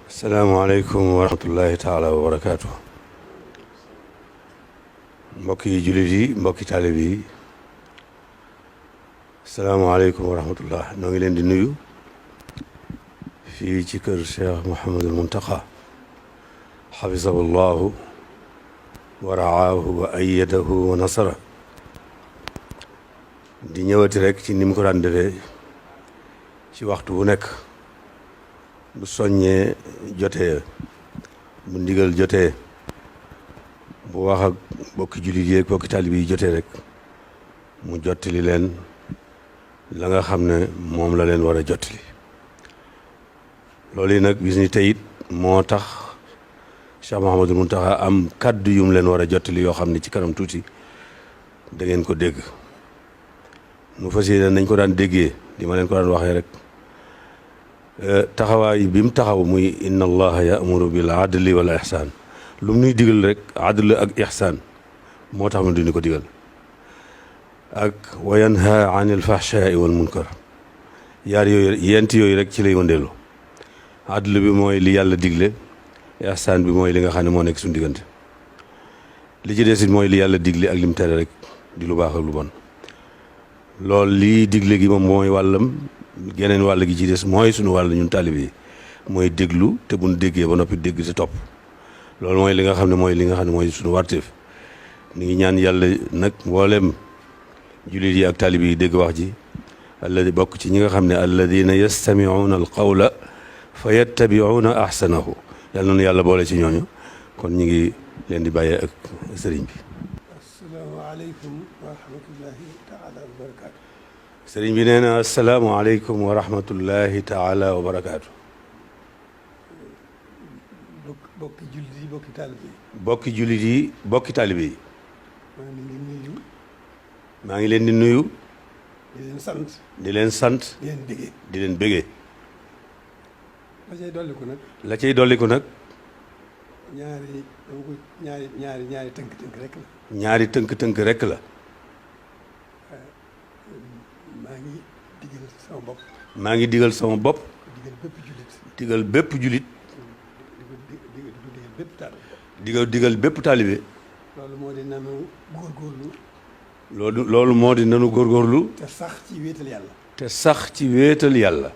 salaamaaleykum wa rahmatullahi taala wa barakaatu. Mbokki jullit yi mbokki taalib yi salaamaaleykum wa rahmatullah. noo ngi leen di nuyu fii ci kër Cheikh Mouhamadul Muntaqa xafisahu llahu wa raahu wa ayyadahu wa nasara. di ñëwati rek ci ni mu ko daan defee ci waxtu wu nekk bu soññee jotee bu ndigal jotee bu wax ak bokki jullit yi ak bokki taalibe yi jotee rek mu jottali leen la nga xam ne moom la leen war a jottali. loolu yi nag bis ni tey it moo tax Cheikh Mouhamadul Mountakha am kaddu yum leen war a jottali yoo xam ne ci kanam tuuti da ngeen ko dégg. nu fas yéene nañ ko daan déggee li ma leen ko daan waxee rek taxawaay bi mu taxaw muy inna allaha ya'muru bil adli wal ihsaan lu mu nuy digal rek adl ak ihsaan moo tax ma duñu ko digal ak wa yanha anil fahshaai wal munkar yaar yooyu yent yooyu rek ci lay wëndeelu. adl bi mooy li yàlla digle, ihsaan bi mooy li nga xam ne moo nekk suñu diggante, li ci des it mooy li yàlla digle ak lim tere rek di lu baax ak lu bon. loolu lii digle gi moom mooy wàllam, geneen wàll gi ci des mooy suñu wàll ñun taalibe yi mooy déglu te buñ déggee ba noppi dégg si topp. loolu mooy li nga xam ne mooy suñu warteef. ñu ngi ñaan yàlla nag mboolem jullit yi ak taalibe yi dégg wax ji alladi bokk ci ñi nga xam ne alladina yastamiuuna al qawla fa yattabiuuna ahsanahu. yàlla noonu yàlla boole ci ñooñu. kon ñu ngi leen di bàyyee ak sëriñ bi. asalaamaaleykum wa rahmatullahi taala wa barakaatu. sëriñ bi nee na asalaamaaleykum wa rahmatullahi taala wa barakaatu. bokki jullit yi bokki taalibe yi. bokki jullit yi bokki taalibe yi. maa ngi leen di nuyu. maa ngi leen di nuyu. di leen sant. di leen sant. di leen bégee. di leen bégee. la cay dolliku nag. la cay dolliku nag. ñaari tënk-tënk rek la. ñaari tënk-tënk rek la. maa ngi digal sama bopp. maa ngi digal sama bopp. digal bépp jullit. digal bépp jullit. digal bépp taalibe. digal bépp taalibe. loolu moo di nanu góorgóorlu. loolu moo di nanu góorgóorlu. te sax ci wéetal yàlla. te sax ci wéetal yàlla.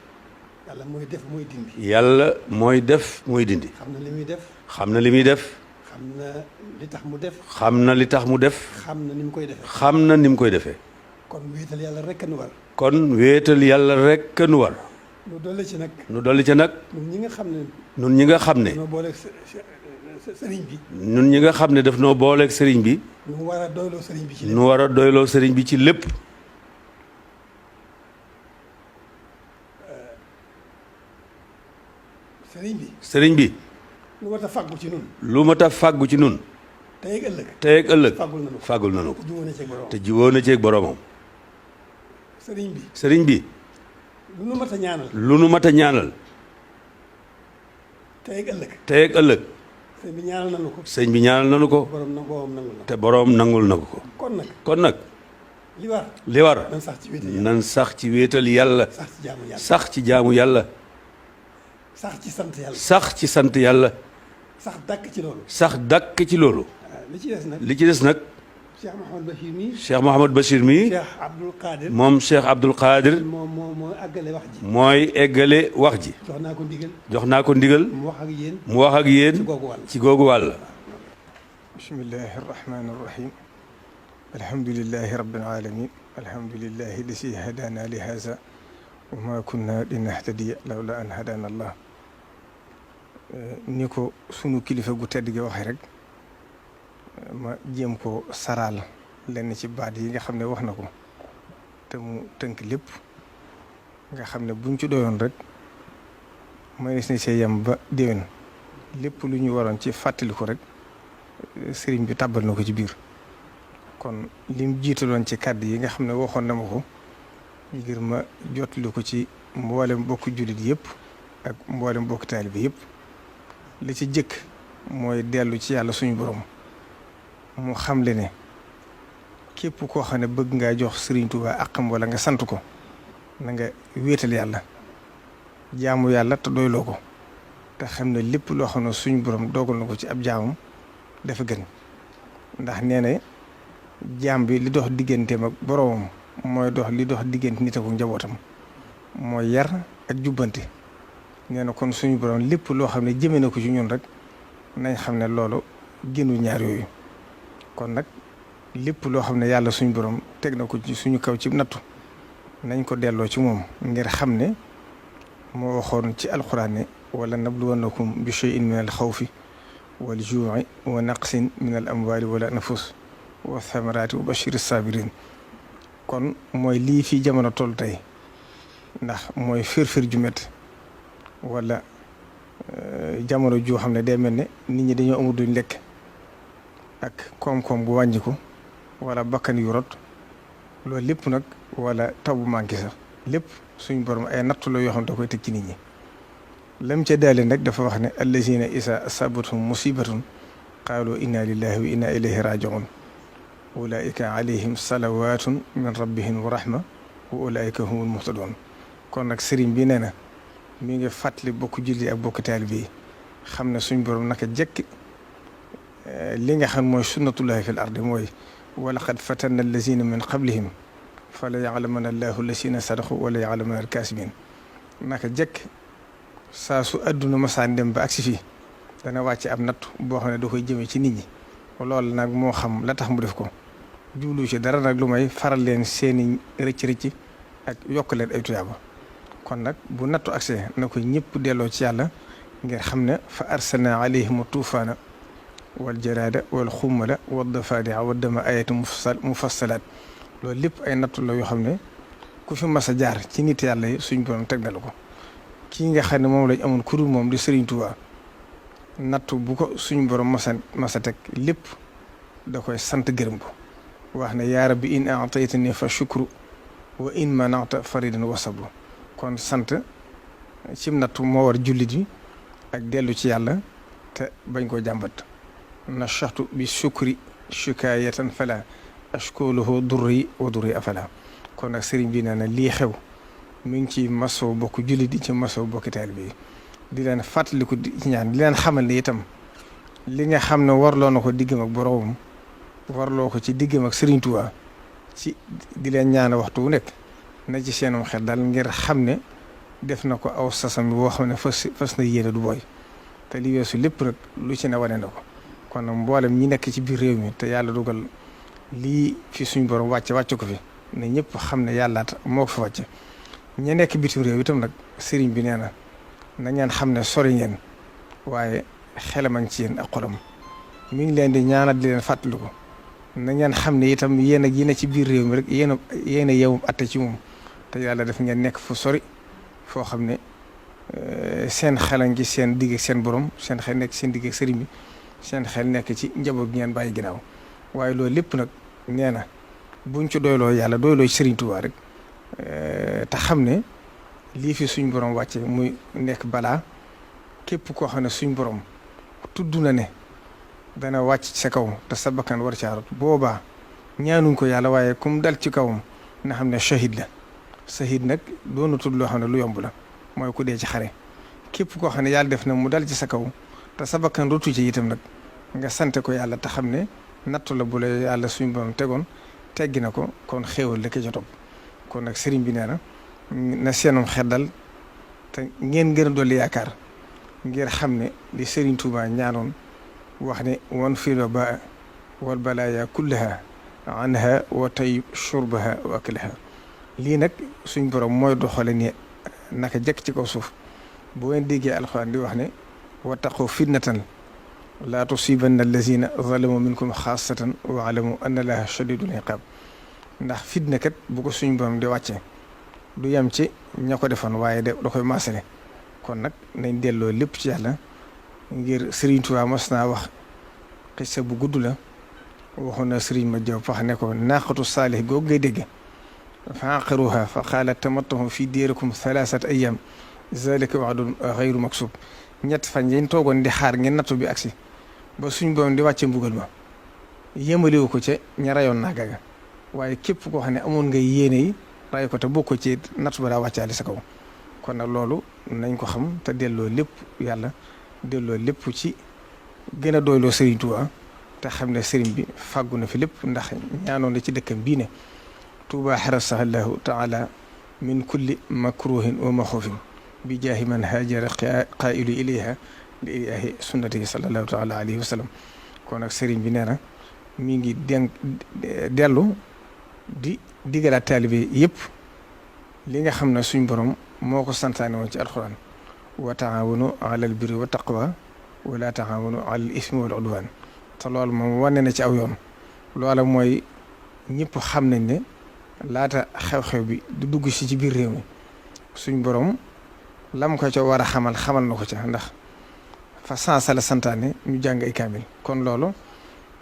yàlla mooy def mooy dindi. yàlla mooy def mooy dindi. xam na li muy def. xam na li muy def. xam na li tax mu def. xam na li tax mu def. xam na ni mu koy defee. xam na ni mu koy defee. kon wéetal yàlla rek nu war. kon wéetal yàlla rek nu war. nu dolli ci nag. nu dolli ci nag. ñun ñi nga xam ne. nun ñi nga xam ne. noo booleeg sëriñ bi. nun ñi nga xam ne daf noo booleeg sëriñ bi. nu war a doyloo sëriñ bi ci lépp. nu war a doyloo sëriñ bi ci lépp. sëriñ bi. sëriñ bi. lu mat a fàggu ci nun. lu mat a fàggu ci nun. tey ak ëllëg. tey ak ëllëg. fàggul nanu ko. fàggul nanu ko. juwoo na ceeg borom. te jiwoo na ceeg boromam. sëriñ bi. sëriñ bi. lu nu mat a ñaanal. lu nu mat a ñaanal. tey ak ëllëg. tey ak ëllëg. sëriñ bi ñaanal nanu ko. sëñ bi ñaanal nanu ko. borom nangul na. te borom nangul na ko. kon nag. li war. li war. nan sax ci wéetal yàlla. nan sax ci wéetal yàlla. sax ci jaamu yàlla. sax ci jaamu yàlla. sax ci sant yàlla. sax ci sant yàlla. sax dàkk ci loolu. sax dàkk ci loolu. li ci des nag. li ci des nag. Cheikh Mouhamad Bachir mii. Cheikh Mouhamad Bachir mii. Cheikh Abdoul Qadir. moom Cheikh Abdoul Qadir. moo àggale wax ji. mooy eggale wax ji. jox naa ko ndigal. jox naa ko ndigal. mu wax ak yéen. mu wax ak yéen. ci googu wàll. ci googu wàll. bismillahi arrahmani irrahim alhamdulilahi rabbil alamin alhamdulilahi lasi hadana li haza wa ma kunna linahtadiya lawla an hadana allah ni ko sunu kilifa gu tedd gi waxee rek ma jéem ko saraal lenn ci baat yi nga xam ne wax na ko te mu tënk lépp nga xam ne buñ ci doyoon rek mënees ni see yem ba déwén lépp lu ñu waroon ci fàttali ko rek sëriñ bi tàbbal na ko ci biir kon lim jiitaloon ci kàddu yi nga xam ne waxoon na ma ko ngir ma jotali ko ci mboolem bokk jullit yëpp ak mboolem bokk taalibe bi yëpp li ci jëkk mooy dellu ci yàlla suñu borom mu xamle ne képp koo xam ne bëgg ngaa jox Sëriñ Tuubaa àqam wala nga sant ko na nga wéetal yàlla jaamu yàlla te doyloo ko te xam ne lépp loo xam ne suñu borom dogal na ko ci ab jaamam dafa gën ndax nee na jaam bi li dox digganteem ak boromam mooy dox li dox diggante nit ak njabootam mooy yar ak jubbante nee na kon suñu borom lépp loo xam ne jëme na ko ci ñun rek nañ xam ne loolu génnu ñaar yooyu kon nag lépp loo xam ne yàlla suñu borom teg na ko ci suñu kaw ci nattu nañ ko delloo ci moom ngir xam ne moo waxoon ci alxuraan ne wala nabluwannakum bi shay'in min al xawfi wal juu'i wa naqsin min al amwaali wal anfus wa thamaraati wa bashiri sabirin kon mooy lii fi jamono toll tey ndax mooy firfir ju métti wala jamono joo xam ne day mel ne nit ñi dañoo amul duñ lekk ak koom-koom bu wàññiku wala bakkan yu rot loolu lépp nag wala taw bu manqué sax lépp suñ borom ay nattu la yoo xam ne da koy teg ci nit ñi lam ca daale nag dafa wax ne allazina isa asabathum musibatun qaalu inna lillahi wa inna ilayhi rajiun ulaika alayhim salawatun min rabbihim wa rahma wa ulaika humul muhtadun kon nag sëriñ bi nee na mi ngi fàttali bokk julli ak bokk taalibe yi xam ne suñ borom naka jekk li nga xam mooy sunnatullahi fil ardi mooy wa laqad fatanna allazina min qablihim fala ya'lamanna allahu allazina sadaqu wala ya'lamanna al-kaasibin naka jekk saa su àdduna masaan dem ba agsi fii dana wàcce ab natt boo xam ne da koy jëmee ci nit ñi loolu nag moo xam la tax mu def ko jublu ci dara nag lu may faral leen seeni rëcc-rëcc ak yokk leen ay tuyaaba kon nag bu nattu agsee na ko ñëpp delloo ci yàlla ngir xam ne fa arsalna alayhim tuufaana wal jaraada wal xummala wad dafaadi'a wad dama ayatin mufassalaat loolu lépp ay nattu la yoo xam ne ku fi mas a jaar ci nit yàlla yi suñ borom teg na la ko kii nga xam ne moom lañ amoon kuréel moom di Serigne Touba nattu bu ko suñ borom masa teg lépp da koy sant gërëm ko wax ne yaa rabbi in a'taytani fa shukru wa in mana'ta faridan wa sabru kon sant cim nattu moo war jullit yi ak dellu ci yàlla te bañ koo jàmbat nashahtu bi shukri shikaayatan fala ashkuluhu durri wa durri afala kon nag sëriñ bi nee na lii xew mi ngi ci masoo bokk jullit di ci masoo bokki taalibe bi di leen fàttaliku ci ñaan di leen xamal ne itam li nga xam ne warloo na ko diggam ak boroomam warloo ko ci diggam ak Sëriñ Tuubaa ci di leen ñaan waxtu wu nekk na ci seenum xel daal ngir xam ne def na ko aw sasam bi boo xam ne fas na yéene du booy te li weesu lépp rek lu ci ne wane na ko kon nag mboolem ñi nekk ci biir réew mi te yàlla dugal lii fi suñ borom wàcce ko fi ne ñëpp xam ne yàlla moo ko fa wàcce ña nekk bitim réew itam nag sëriñ bi nee na ngeen xam ne sori ngeen waaye xelam a ngi ci yéen ak xolam mi ngi leen di ñaanal di leen fàttaliku na ngeen xam ne itam yéen ak yi ne ci biir réew mi rek yéen a yewum atte ci moom te yàlla def ngeen nekk fu sori foo xam ne seen xel a ngi seen digg ak seen borom seen xel nekk seen digg ak sëriñ bi seen xel nekk ci njaboot gi ngeen bàyyi ginnaaw waaye loolu lépp nag nee na buñ ci doyloo yàlla doyloo ci Sëriñ Tuubaa rek te xam ne lii fi suñ borom wàcce muy nekk balaa képp koo xam ne suñ borom tudd na ne dana wàcc ci sa kaw te sa bakkan war caa rot boobaa ñaanuñ ko yàlla waaye comme dal ci kawam na xam ne shahid la shahid nag doonu tudd loo xam ne lu yomb la mooy ku dee ci xare képp koo xam ne yàlla def na mu dal ci sa kaw te sa bakkan rotu ci itam nag nga sante ko yàlla te xam ne nattu la bu la yàlla suñ borom tegoon teggi na ko kon xéewal la ko ca topp kon nag sëriñ bi nee na seenum xel dal te ngeen gën a dolli yaakaar ngir xam ne li Sëriñ Tuubaa ñaanoon wax ne wan filo ba wal balaaya kullaha anha wa tay shurbaha wa aklaha lii nag suñ borom mooy doxale ni naka jekk ci kaw suuf bu ngeen déggee alxuraan di wax ne wattaqu fitnatan laa tusibanna allazina zalamu minkum xaasatan wa alamu anna allaha shadidul iqab ndax fitna kat bu ko suñ borom di wàccee du yem ci ña ko defoon waaye da koy maasale kon nag nañ delloo lépp ci yàlla ngir Sëriñ Tuubaa mas naa wax xisa bu gudd la waxoon na sëriñ ma Jaw wax ne ko naaqatu saalih googu ngay dégg fa aqaruha fa qaala tamattahu fi diirikum thalaasat ayyam zalika wa'dun ghayru maksub ñett fan yéen toogoon di xaar ngeen nattu bi agsi ba suñ borom di wàcce mbugal ma yéemaliwu ko ca ña rayoon naaga ga waaye képp koo xam ne amoon nga yéene yi ray ko te bokk ci nattu ba daa wàccaale sa kaw kon nag loolu nañ ko xam te delloo lépp yàlla delloo lépp ci gën a doyloo Serigne Touba te xam ne Serigne bi fàggu na fi lépp ndax ñaanoon na ci dëkkam bii ne Touba xarasahallahu taala min kulli makruhin wa maxoofin bi jaahi man haajara qaa'ilu ilayha li ilaahi sunnatihi sallallahu taala alayhi wa sallam kon nag Serigne bi nee na mi ngi dellu di digalaat taalibe yëpp li nga xam ne suñ borom moo ko santaane woon ci alxuraan wa taawanu alal birri wa taqwa wala taawanu alal ismi wal udwaan te loolu moom wane na ci aw yoon loola mooy ñëpp xam nañ ne laata xew-xew bi du dugg si ci biir réew mi suñ borom lam ko ca war a xamal na ko ca ndax fa sansa la santaane ñu jàng ay kaamil kon loolu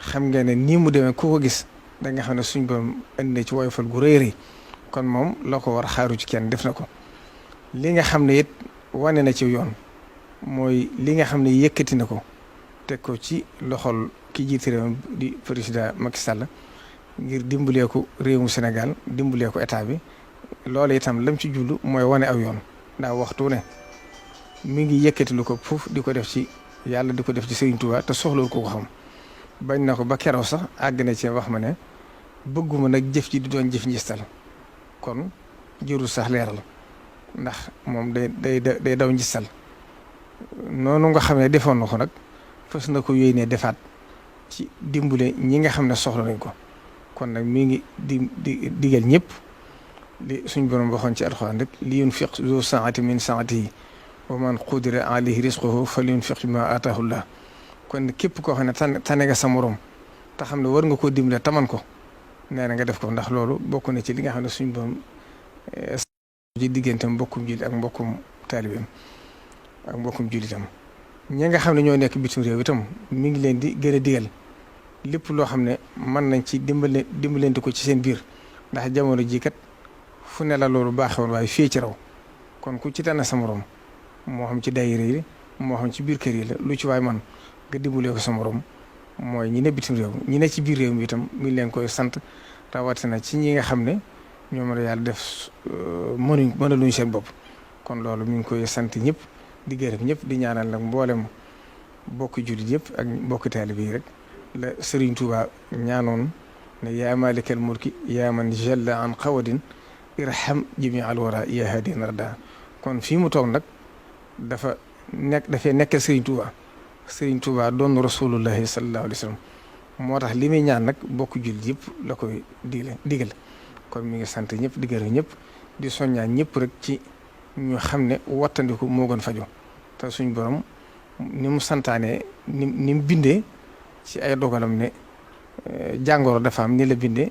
xam nga ne nii mu demee ku ko gis da nga xam ne suñ borom indi na ci woyofal gu rëy rëy kon moom la ko war a xaaru ci kenn def na ko li nga xam ne it wane na ci yoon mooy li nga xam ne yëkkati na ko teg ko ci loxol ki jiite réew di président Macky Sall ngir dimbalee ko réewum Sénégal dimbalee ko état bi loolu itam lam ci jullu mooy wane aw yoon ndax waxtu ne mi ngi yëkkati lu ko foofu di ko def ci yàlla di ko def ci Serigne Touba te soxlawul ko xam bañ na ko ba keroog sax àgg na ci wax ma ne bëgguma nag jëf ji di doon jëf njistal kon jërul sax leeral ndax moom day daw njistal noonu nga xam ne defoon na ko nag fas na ko yéenee defaat ci dimbale ñi nga xam ne soxla nañ ko kon nag mi ngi digal ñëpp li suñ borom waxoon ci alxuraan rek li yunfiq zu saati min saatihi wa man qudira alayhi rizquhu falyunfiq mimma ataahu llah kon képp koo xam ne tane nga sa morom te xam ne war nga koo dimbale taman ko nee na nga def ko ndax loolu bokk na ci li nga xam ne suñ borom ci digganteem mbokkum jullit ak mbokkum taalibeem ak mbokkum jullitam ñi nga xam ne ñoo nekk bitim réew itam mi ngi leen di gën a digal lépp loo xam ne mën nañ ci dimbalante ko ci seen biir ndax jamono ji kat fu ne la loolu baaxewoon waaye fii ci raw kon ku ci tànn sa morom moo xam ci daayira yi moo xam ci biir kër yi la lu ci waay man nga dimbalee ko sa morom mooy ñi ne bitim réew ñi ne ci biir réew mi itam mi ngi leen koy sant rawatina ci ñi nga xam ne ñoom la yàlla def mënaluñ seen bopp kon loolu mi ngi koy sant ñëpp di gërëm ñëpp di ñaanal nag mboolem bokk jullit yëpp ak bokk taalibe yi rek la Serigne Touba ñaanoon ne yaa maalikal mulki yaa man jalla an qawadin irham jami al wara yaa hadin rada kon fii mu toog nag dafay nekkal Serigne Touba doon rasulullahi sallallahu alayhi wa sallam moo tax li muy ñaan nag bokk jullit yëpp la koy digal kon mi ngi sant ñëpp di gërëm ñëpp di soññaa ñëpp rek ci ñu xam ne wattandiku moo gën faju te suñ borom ni mu santaane ni mu bindee ci ay dogalam ne jàngoro dafa am ni la bindee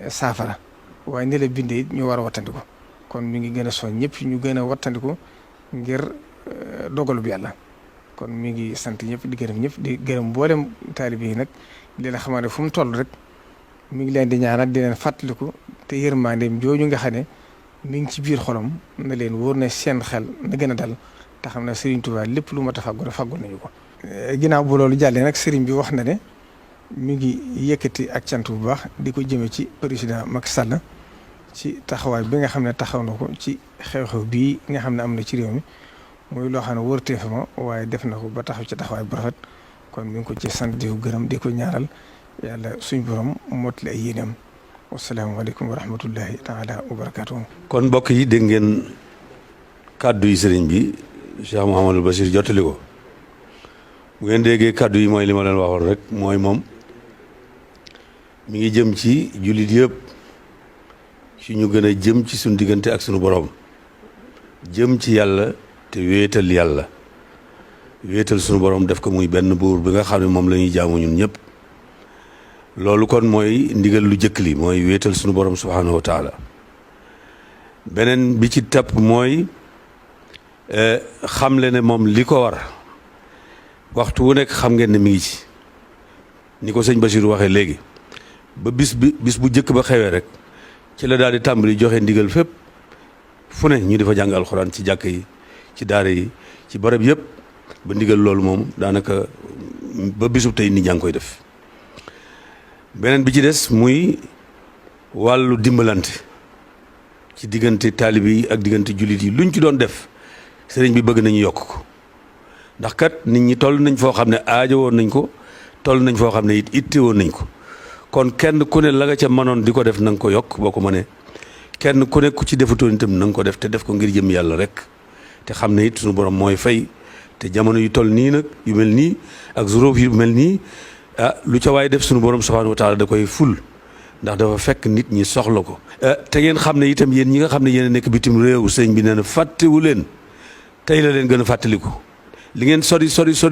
saafara waaye ni la bindee ñu war a wattandiku kon mi ngi gën a soñ ñëpp ñu gën a wattandiku ngir dogalu bi yàlla kon mi ngi sant ñëpp di gërëm ñëpp di gërëm mboolem taalibe yi nag di la xamal ne fu mu toll rek mi ngi leen di ñaanal di leen fàttaliku te yërmandeem jooju nga xam ne mi ngi ci biir xolam na leen wóor ne seen xel na gën a dal te xam ne Serigne Touba lépp lu mat a fàggu nañu ko. ginnaaw bu loolu jàllee nag Serigne bi wax na ne mi ngi yëkkati ak cant bu baax di ko jëme ci président Macky Sall ci taxawaay bi nga xam ne taxaw na ko ci xew-xew bii nga xam ne am na ci réew mi muy loo xam ne wërteef ma waaye def na ko ba taxaw ci taxawaay bu rafet kon mi ngi ko ci sant di ko gërëm di ko ñaaral yàlla suñ borom mottali ay yéenam. wasalaamaaleykum wa rahmatullahi taala wa barakaatuhu. kon mbokk yi dégg ngeen kàddu yi sëriñ bi Cheikh Mouhamadul Bachir jottali ko bu ngeen déggee kàddu yi mooy li ma leen waxoon rek mooy moom mi ngi jëm ci jullit yëpp ci ñu gën a jëm ci suñu diggante ak suñu borom jëm ci yàlla te wéetal yàlla wéetal suñu borom def ko muy benn buur bi nga xam ne moom la ñuy jaamu ñun ñëpp. loolu kon mooy ndigal lu jëkk li mooy wéetal sunu borom subhaanahu wa taala beneen bi ci topp mooy xamle ne moom li ko war waxtu wu nekk xam ngeen ne mi ngi ci ni ko sëñ Bachir waxee léegi ba bis bu jëkk ba xewee rek ci la daal di tàmbali joxe ndigal fépp fu ne ñu di fa jàng alxuraan ci jàkk yi ci daara yi ci barab yëpp ba ndigal loolu moom daanaka ba bisub tey nit ñaa ngi koy def. beneen bi ci des muy wàllu dimbalante ci diggante taalibe yi ak diggante jullit yi luñ ci doon def sëriñ bi bëgg nañu yokk ko ndax kat nit ñi toll nañ foo xam ne aajo woon nañ ko toll nañ foo xam ne it itte woon nañ ko kon kenn ku ne la nga ca mënoon di ko def na nga ko yokk boo ko mënee kenn ku ne ku ci defutoon itam na nga ko def te def ko ngir jëm yàlla rek te xam ne it suñu borom mooy fay te jamono yu toll nii nag yu mel nii ak zuróof yu mel nii lu ca waay def suñu borom subhaanahu wa taala da koy ful ndax dafa fekk nit ñi soxla ko. te ngeen xam ne itam yéen ñi nga xam ne yéen a nekk bitim réew sëñ bi nee na fàttewu leen tey la leen gën a fàttaliku li ngeen sori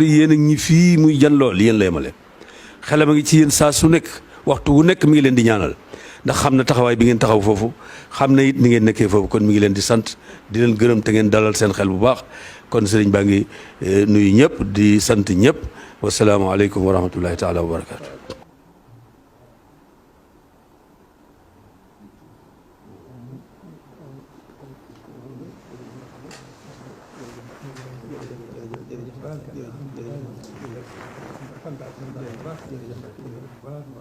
yéen ak ñi fii muy janloo li yéen la yemale xelam a ngi ci yéen saa su nekk waxtu wu nekk mi ngi leen di ñaanal ndax xam na taxawaay bi ngeen taxaw foofu xam na it ni ngeen nekkee foofu kon mi ngi leen di sant di leen gërëm te ngeen dalal seen xel bu baax kon sëriñ baa ngi nuyu ñëpp di sant ñëpp wasalaamaaleykum wa rahmatullahi taala wa barakaatu. jërëjëf